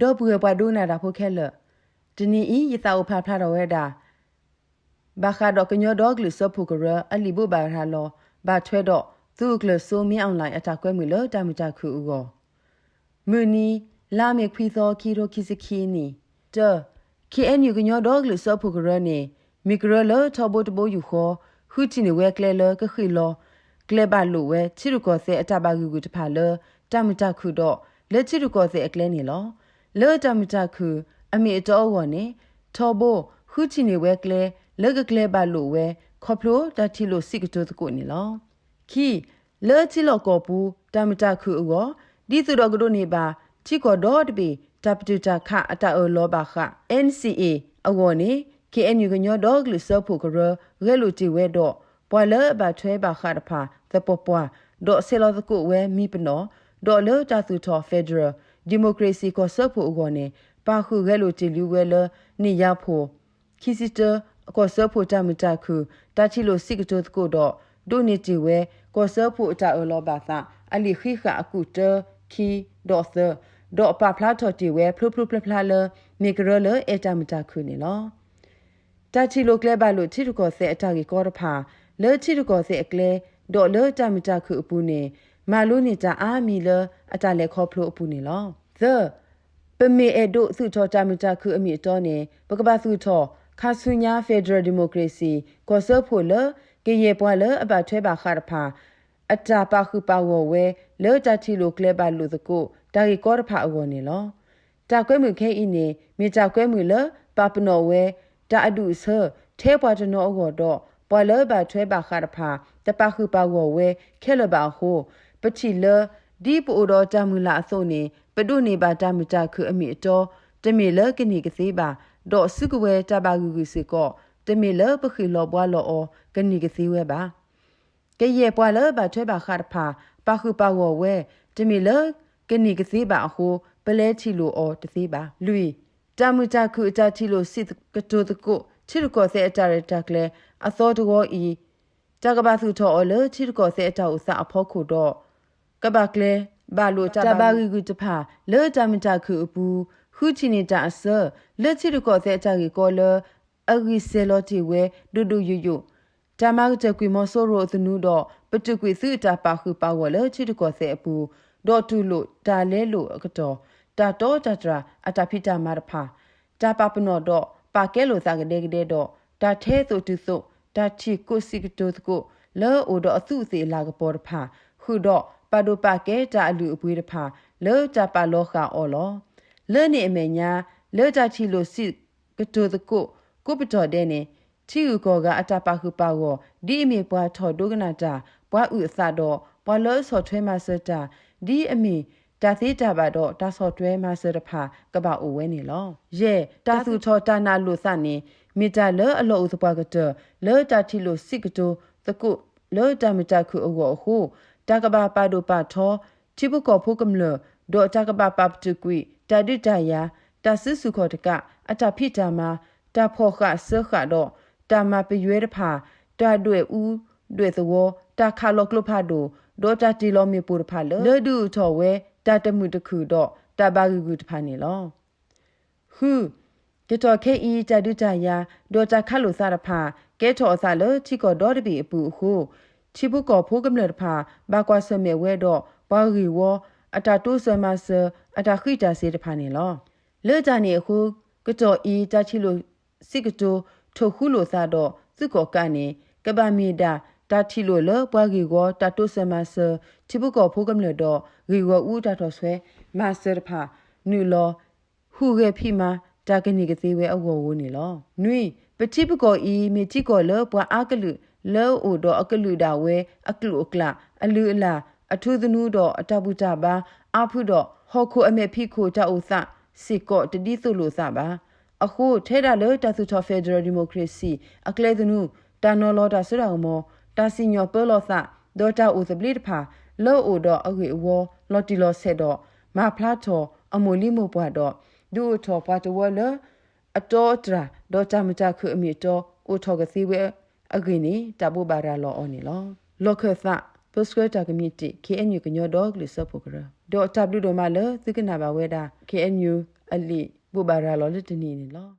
ဒီပုၢ်ဝဲၢ်ပှၤဒိကနၣ်တၢ်ဖိခဲလၢာ်, တနံၤအံၤ ယသးအိၣ်ဖးဖျါထီၣ်ဝဲဒၣ် ဘၣ်ဃးဒီးကညီဒီကလုာ်စၢဖှိၣ်ကရၢ အလံာ်ဘိးဘၣ်ရၤလီၤ ဘၣ်ထွဲဒီး သုးအုးကျၢၢ်စိ မင်းအောင်လှိုင် အတၢ်ကွဲမုာ်လၢတၢ်မုာ်တၢ်ခုၣ်အဂီၢ် မုၢ်နံၤ လါမ့ၤခွံသီ ခံကထိခံဆံခံနံၣ်. တၢ, KNU ကညီဒီကလုာ်စၢဖှိၣ်ကရၢန့ၣ် မ့ၢ်ကရၢလၢထီဘိတဘိယူၢ်ဃီ ဃုထံၣ်န့ၢ်ဝဲကျဲလၢကဃ့ၢ်လီၤ ကျဲဘၣ်လိာ်ဝဲ ထံရူၢ်ကီၢ်သဲးအတၢ်ဘၣ်ဂံာ်ဂူာ်တဖၣ်လၢ တၢ်မုာ်တၢ်ခုၣ်ဒီး လၢထံရူၢ်ကီၢ်သဲးအကျဲန့ၣ်လီၤ. လၢတၢ်မုာ်တၢ်ခုၣ်အမ့ၢ်အတီအဂီၢ်န့ၣ် ထီဘိ ဃုထံၣ်န့ၢ်ဝဲကျဲ လၢကကျဲဘၣ်လိာ်ဝဲ ခီဖျိတၢ်ထံၣ်လိာ်စံးကတိၤသကိးန့ၣ်လီၤ. ခံ, လၢထံလီၢ်ကီၢ်ပူၤ တၢ်မုာ်တၢ်ခုၣ်အဂီၢ် ဒ်သိးဒီးကဒိးန့ၢ်ဘၣ် ထံကီၢ်ဒီတဘ့ၣ် တၢ်ပတုာ်တၢ်ခးအတၢ်အၢၣ်လီၤဘၣ်ဃး NCA အဂီၢ်န့ၣ် KNU ကညီဒီကလုာ်စၢဖှိၣ်ကရၢ ဂဲၤလိာ်တ့ၢ်ဝဲဒီး ပှၤလၢအဘၣ်ထွဲဘၣ်ဃးတဖၣ် သပှၢ်ပှၢ် ဒီးဆဲးလီၤသကိးဝဲမံပနီၣ် ဒီးလၢတၢ်သူၣ်ထီၣ် Federal Democracy ကီၢ်စၢဖှိၣ်အဂီၢ်န့ၣ် ပာ်ဃုာ်ဂဲၤလိာ်တ့ၢ်လံဝဲလၢ န့ၣ်ယါဖိ ခံဆံတၢ ကီၢ်စၢဖှိၣ်တၢ်မုာ်တၢ်ခုၣ် တၢ်ထံၣ်လိာ်စံးကတိၤသကိးဒီး ဒိးန့ၢ်တ့ၢ်ဝဲ ကီၢ်စၢဖှိၣ်အတၢ်အၢၣ်လီၤဘၣ်သး အလံာ်ဃံးဃာ်အကူာ်တၢ ခံ ဒီးသၢ ဒီးပာ်ဖျါထီၣ်တ့ၢ်ဝဲဖျိဖျိဖျါဖျါလၢ မ့ၢ်ကရၢလၢအဲၣ်တၢ်မုာ်တၢ်ခုၣ်န့ၣ်လီၤ. တၢ်ထံၣ်လိာ်ကျဲဘၣ်လိာ်ထံရူၢ်ကီၢ်သဲးအတၢ်ဂ့ၢ်ကီတဖၣ် လၢထံရူၢ်ကီၢ်သဲးအကျဲ ဒီးလၢတၢ်မုာ်တၢ်ခုၣ်အပူၤန့ၣ် မၤလိန့ၢ်တၢ်အါမံၤလၢအတၢ်လဲၤခီဖျိအပူၤန့ၣ်လီၤ. သၢ, ပမ့ၢ်အဲၣ်ဒိးသုးထီၣ်တၢ်မုာ်တၢ်ခုၣ်အမ့ၢ်အတီန့ၣ် ပကဘၣ်သုးထီၣ် ခါဆူညါ Federal Democracy ကီၢ်စၢဖှိၣ်လၢ ကယဲၢ်ပှၤလၢအဘၣ်ထွဲဘၣ်ဃးတဖၣ် အတၢ်ပာ်ဃုာ်ပာ်ဂီၢ်ဝဲ လၢတၢ်ထံၣ်လိာ်ကျဲဘၣ်လိာ်သကိး တၢ်ဂ့ၢ်ကီတဖၣ်အဂီၢ်န့ၣ်လီၤ. တၢ်ကွဲမုာ်ခဲအံၤန့ၣ် မ့ၢ်တၢ်ကွဲမုာ်လၢပာ်ပနီၣ်ဝဲ တၢ်အဒူၣ်အဆၢ ထဲပှၤတနီၤအဂီၢ်ဒီး ပှၤလၢဘၣ်ထွဲဘၣ်ဃးတဖၣ် တပာ်ဃုာ်ပာ်ဂီၢ်ဝဲခဲလၢာ်ဘၣ်အဃိ ပထံၣ်လၢ ဒ်ပအိၣ်ဒီးတၢ်မုၢ်လၢ်အသိးန့ၣ် ပဒိးန့ၢ်ဘၣ်တၢ်မုာ်တၢ်ခုၣ်အမ့ၢ်အတီ တမ့ၢ်လၢကန့ၢ်ကသ့ဘၣ်, ဒီးစုကဝဲၤတၢ်ဘၣ်ဂုာ်ဂုာ်စ့ၢ်ကီး တမ့ၢ်လၢပဃ့ၢ်လီၤဘှါလီၤအီၤ ကန့ၢ်ကသ့ဝဲဘၣ်. ကယဲၢ်ပှၤလၢဘၣ်ထွဲဘၣ်ဃးတဖၣ် ပာ်ဃုာ်ပာ်ဂီၢ်ဝဲ တမ့ၢ်လၢကန့ၢ်ကသ့ဘၣ်အဃိ ပလဲၤထံၣ်လိာ်အီၤတသ့ဘၣ်. လွံၢ်, တၢ်မုာ်တၢ်ခုၣ်အတၢ်ထံၣ်လိာ်စံးကတိၤသကိး ထံရူၢ်ကီၢ်သဲးအတၢ်ရဲၣ်တၢ်ကျဲၤအသီတဝီအံၤ တၢ်ကဘၣ်သူၣ်ထီၣ်အီၤလၢထံရူၢ်ကီၢ်သဲးအတၢ်အိၣ်သးအဖီခိၣ်ဒီး ကဘၣ်ကျဲဘၣ်လိာ်တၢ်ဘၣ်ဂံာ်ဂူာ်တဖၣ် လၢတၢ်မုာ်တၢ်ခုၣ်အပူၤ ဃုထံၣ်န့ၢ်တၢ်အဆၢ လၢထံရူၢ်ကီၢ်သဲးအတၢ်ဂ့ၢ်ကီလၢ အဂံၢ်စဲၤလီၤတ့ၢ်ဝဲ ဒိၣ်ဒိၣ်ယိာ်ယိာ် တၢ်မၤကတၢၢ်ကွံာ်မီၤစိရိၤအသနူဒီး ပတုာ်ကွံာ်သုးအတၢ်ပာ်ဃုာ်ပာ်ဂီၢ်လၢထံရူၢ်ကီၢ်သဲးအပူၤ ဒီးတူၢ်လိာ်တၢ်လဲလိာ်အကတီၢ် တၢ်တီတၢ်တြၢ် အတၢ်ဖံးတၢ်မၤတဖၣ် တၢ်ပာ်ပနီၣ်ဒီးပာ်ကဲလိာ်သးကဒဲကဒဲဒီး တၢ်ထဲသိးတုၤသိး တၢ်ထံၣ်ကိးစံးကတိၤသကိး လၢအအိၣ်ဒီးအသူးအသ့ၣ်အလၤကပီၤတဖၣ် ဃုာ်ဒီးပာ်ဒိၣ်ပာ်ကဲတၢ်အလုၢ်အပှ့ၤတဖၣ် လၢတၢ်ပာ်လီၤဃာ်အီၤလီၤ. လၢန့ၣ်အမဲာ်ညါ လၢတၢ်ထံၣ်လိာ်စံးကတိၤသကိး ကိးပတီၢ်ဒဲးန့ၣ် ထံဂုၤကီၢ်ဂၤအတၢ်ပာ်ဃုာ်ပာ်ဂီၢ် ဒ်အမ့ၢ်ပှၤထီၣ်ဒိကနၣ်တၢ် ပှၤအုၣ်အသးဒီး ပှၤလၢအဆီၣ်ထွဲမၤစၢၤတၢ် ဒ်အမ့ၢ်တၢ်သ့တၢ်ဘၣ်ဒီး တၢ်ဆီၣ်ထွဲမၤစၢၤတဖၣ် ကဘၣ်အိၣ်ဝဲန့ၣ်လီၤ. ယဲၢ်, တၢ်သူၣ်ထီၣ်တၢ်နာ်လိာ်သးန့ၣ် မ့ၢ်တၢ်လၢအလီၢ်အိၣ်သပှၢ်ကတၢၢ် လၢတၢ်ထံၣ်လိာ်စံးကတိၤသကိး လၢတၢ်မုာ်တၢ်ခုၣ်အဂီၢ်အဃိ တၢ်ကဘၣ်ပာ်ဒိၣ်ပာ်ထီ ထံဖိကီၢ်ဖိကမျၢၢ် ဒီးတၢ်ကဘၣ်ပာ်ပတုာ်ကွံာ် တၢ်ဒုးတၢ်ယၤ, တၢ်စုဆူၣ်ခီၣ်တကး, အတၢ်ဖံးတၢ်မၤ, တၢ်ဖီၣ်ဃာ်စၢဃာ်ဒီး တၢ်မၤပယွဲတဖၣ်, တၢ်ဒွဲၣ်အူဒွဲၣ်သဝီ, တၢ်ခးလီၤကျိဖးဒိၣ်, ဒီးတၢ်တ့ၢ်လီၤမ့ၣ်ပိၢ်တဖၣ်လၢ လၢဒုးအိၣ်ထီၣ်ဝဲ တၢ်တမုာ်တခုၣ်ဒီး တၢ်ဘၣ်ဂံာ်ဂူာ်တဖၣ်န့ၣ်လီၤ. ဃု, ကတီၢ်ခဲအံၤ တၢ်ဒုးတၢ်ယၤ ဒီးတၢ်ခးလိာ်သးတဖၣ် ကဲထီၣ်အသးလၢထံကီၢ်ဒီတဘ့ၣ်အပူၤအဃိ ထံဖိကီၢ်ဖိကမျၢၢ်တဖၣ် ဘၣ်ကွၢ်ဆၢၣ်မဲာ်ဝဲဒီး ပှၤဂ့ၢ်ဝီ အတၢ်တိစၢၤမၤစၢၤ အတၢ်ဃံးတၢ်စ့ၤတဖၣ်န့ၣ်လီၤ. လၢတၢ်န့ၣ်အဃိ ကတီၢ်အံၤ တၢ်ထံၣ်လိာ်စံးကတိၤ ထိၣ်ဃူလိာ်သးဒီးသုးကီၣ်ကးန့ၣ် ကဘၣ်မ့ၢ်ဒၣ် တၢ်ထံၣ်လိာ်လၢပှၤဂ့ၢ်ဝီ တၢ်တိစၢၤမၤစၢၤ ထံဖိကီၢ်ဖိကမျၢၢ်ဒီး ဂ့ၢ်ဂီၢ်အူတၢ်ထီၣ်ဆွဲမၤစၢၤတဖၣ် နုာ်လီၤ ဟူးဂဲၤဖံးမၤ တၢ်ကန့ၢ်ကသ့ဝဲအဂီၢ်ဧိၤန့ၣ်လီၤ. နွံ, ပထံပကီၢ်အံၤ မ့ၢ်ထံကီၢ်လၢပှၤအါကလုာ် လၢအအိၣ်ဒီးအကလုာ်ဒၣ်ဝဲ အကျိာ်အကျဲ အလုၢ်အလၢ် အထူသနူဒီးအတၢ်ဘူၣ်တၢ်ဘါ အါဖုဒီး ဟီၣ်ခိၣ်အမဲာ်ဖံးခိၣ်တၢ်အိၣ်သးစ့ၢ်ကီး တဒ်သိးလိာ်သးဘၣ်. အဃိ ထဲဒၣ်လၢတၢ်သူၣ်ထီၣ် Federal Democracy အကျဲသနူ တၢ်နီၤလီၤတၢ်စိတၢ်ကမီၤ တၢ်စံၣ်ညီၣ်ပၢလီၤသး ဒီးတၢ်အိၣ်သဘျ့တဖၣ် လၢအအိၣ်ဒီးအဂ့ၢ်အဝီ လီၤတံၢ်လီၤဆဲးဒီး မၤဖျါထီၣ်အမိၢ်လံမိၢ်ပှၢ်ဒီး ဒုးအိၣ်ထီၣ်ပှၤတဝၢလၢ အတီအတြၢ် ဒီးတၢ်မုာ်တၢ်ခုၣ်အမ့ၢ်အတီ အိၣ်ထီၣ်ကသ့ဝဲအဂ့ၢ်န့ၣ် တၢ်ဘိးဘၣ်ရၤလီၤအီၤန့ၣ်လီၤ. လီၢ်ခၢၣ်သး ပၢဆှၢတၢ်ကမံးတံာ် ခ့ၣ်အဲၣ်ယူၣ် ကညီဒီကလုာ်စၢဖှိၣ်ကရၢ, ဒီးတၢ်ဘျုးဒိၣ်မးလၢသုကနၣ်ဘၣ်ဝဲဒၣ် ခ့ၣ်အဲၣ်ယူၣ် အလံာ်ဘိးဘၣ်ရၤလီၤလၢတနံၤအံၤန့ၣ်လီၤ.